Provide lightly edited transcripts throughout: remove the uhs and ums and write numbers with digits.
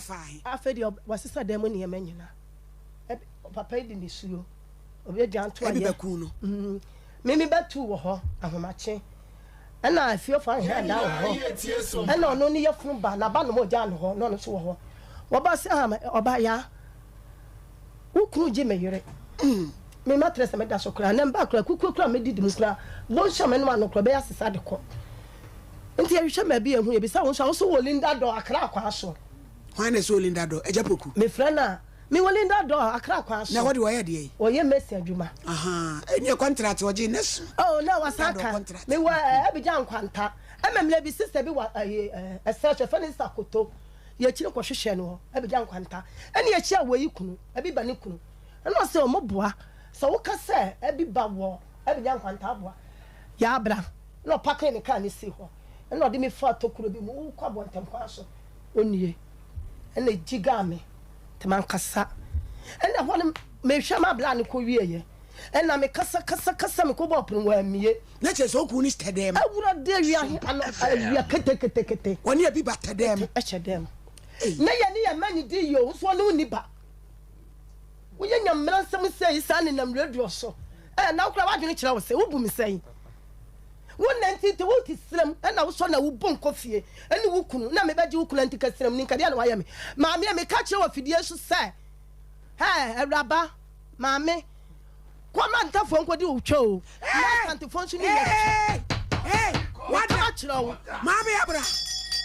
faa he? Afei deɛ wasesa dan mu nneɛma nyinaa. Papa yi de nisuo, obi aduan to Ɛbi ayɛ. bɛku no. Me me bɛtu wɔ hɔ ahomakye. Ɛna afiefo ahwɛ da wɔ hɔ. Ɛna ɔno ne yɛfunu ba n'aba nom ɔgyaa no hɔ na ɔno nso wɔ hɔ. Wɔba sɛ ah ɔba ya. Wo kunu gye me yere. Me ma trɛ sɛ meda so koraa na mba koraa kukuo koraa mɛdidi mu koraa bonsu a mɛnom ano koraa bɛyɛ asesa de kɔ. Nti yɛhwehwɛ baabi ehu yɛbisa wo nso a wo nso wɔ Linda dɔ Accra kwan so. Hwan na ɛsɛ Olinda dɔ? Agya Poku. Mefrɛ no a mewɔ Linda dɔ Accra kwan so. Na ɛhɔ de ɔyɛ deɛ yi? Ɔyɛ mason adwuma. Ahaa ɛneɛ kɔntrate ɔgye ne so. Oh na wasan Linda dɔ ka kɔntrate. mewɔ Abidjan Nkwanta ɛma mmerɛ bi sister bi wɔ ɛyi ɛsrɛ so yɛfrɛ no Sister Koto yɛkyiri kɔhwehwɛ no hɔ Abidjan Nkwanta ɛne yɛhyia wɔ yi kunu ɛbi ba ne kunu ɛna ɔsɛ ɔmo boa sɛ woka sɛ ɛbi ba wɔ Abidjan Nkwanta aboa yɛabra na ɔpake ne kaa ne si hɔ ɛna ɔde me faa tokuro bi mu wokɔ abɔntɛm kwan so onie ɛna egyigaa me nti mankasa ɛna ɛhɔ no mehwɛ ma abla no kɔ wieɛ ɛna me kasa kasa kasa me kɔ bɔɔ pono wammie. Na kyerɛ sɛ okunu no hyɛ dɛm. Awurade awia he ano awia ketekete. Wɔne abi ba tɛ dɛm. Ɛhyɛ dɛm. Na yɛne yɛn mma nnidi yie o, wo nso ɔne wo nni ba. Woyɛ nyamena nsɛm sei saa nenam radio so. Ɛɛ na wo koraa w'adwene kyerɛ wo sɛ wobu me sɛn? Wo nna nti nti wote serem ɛna wosɔ na wobu nkɔ fie ɛne wo kunu na mebɛgye wo kunu nti ka serem ni nka deɛ na wayɛ me. Maame a meka kyerɛ wɔ fidie so sɛ hɛɛ awuraba maame Kɔ ma ntafoɔ nkɔdi wo twɛ o, na asantefoɔ nso ne yɛ twɛ. Meka makyerɛ wo. Maame abra,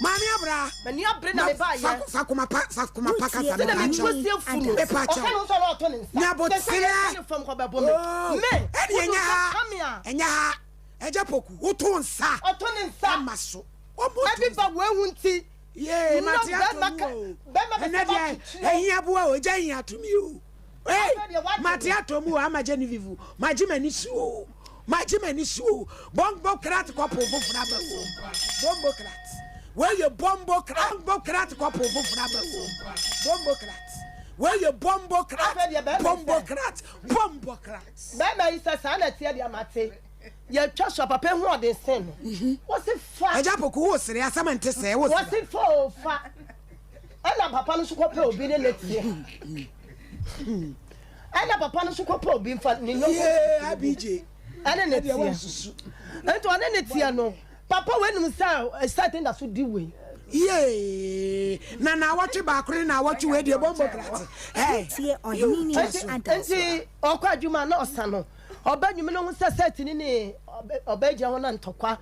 maame abra. M'ani abere na mebaeɛ. Fa koma pa, fa koma pa kasa. Sɛdeɛ me nkosie fu no, ɔka ne ho sɛ ɔno ɔto ne nsa. Nyaboterɛ. Sɛ sɛ yɛka ne fam hɔ bɛbo me. Me, Ɛne woto ɛnyɛ nsa ha, ka me a. ɛnyɛ ha. Agya Poku, woto nsa. Ɔto ne nsa. Ɛma so. Ɔmo to Ebi nsa. ba wei ho nti. Yee, No, mate atɔ bɛrima mu ka, o. bɛrima bɛsɛ Ɛnɛ deɛ, bɛto tuo. ɛhia boa o, egya hia tumi o. Hey, Afei deɛ wagye mate me. atɔ mu o, ama Genevieve, magye m'ani so o. Magye m'ani so o. Bombo krat kɔpo foforɔ aba o. Bombo krat. Wei yɛ bombo krat, bombo krat kɔpo foforɔ aba o. Bombo krat. Wei yɛ bombo krat, Afei deɛ bɛrima yi bombo sɛ. krat, bombo krat. Bɛrima yi sɛ saa na ɛteɛ deɛ mate. Yɛtwa so a papa yi ho ɔden sen no. Wɔse fa. Agya Poku wo sere asɛm nte sɛɛ wo sere. Wɔse fa o fa. Ɛna papa no nso kɔpɛ obi ne ne teɛ. Ɛna papa no nso kɔpɛ obi nfa ne yɔnko. Yee ABJ. Ɛne ne teɛ. Nti ɔne ne teɛ no papa wei nim sɛ sɛte na so di wei. Yee na naawɔtwe baako ne naawɔtwe wei deɛ bɔmbɔ krate. Wotie Ɔhene Nini Adams Nti ɔkɔ adwuma na ɔsa no. Ɔba nwuma no ho sɛ sɛte ne ne ɔbɛ gyina hɔ na ntɔkwa.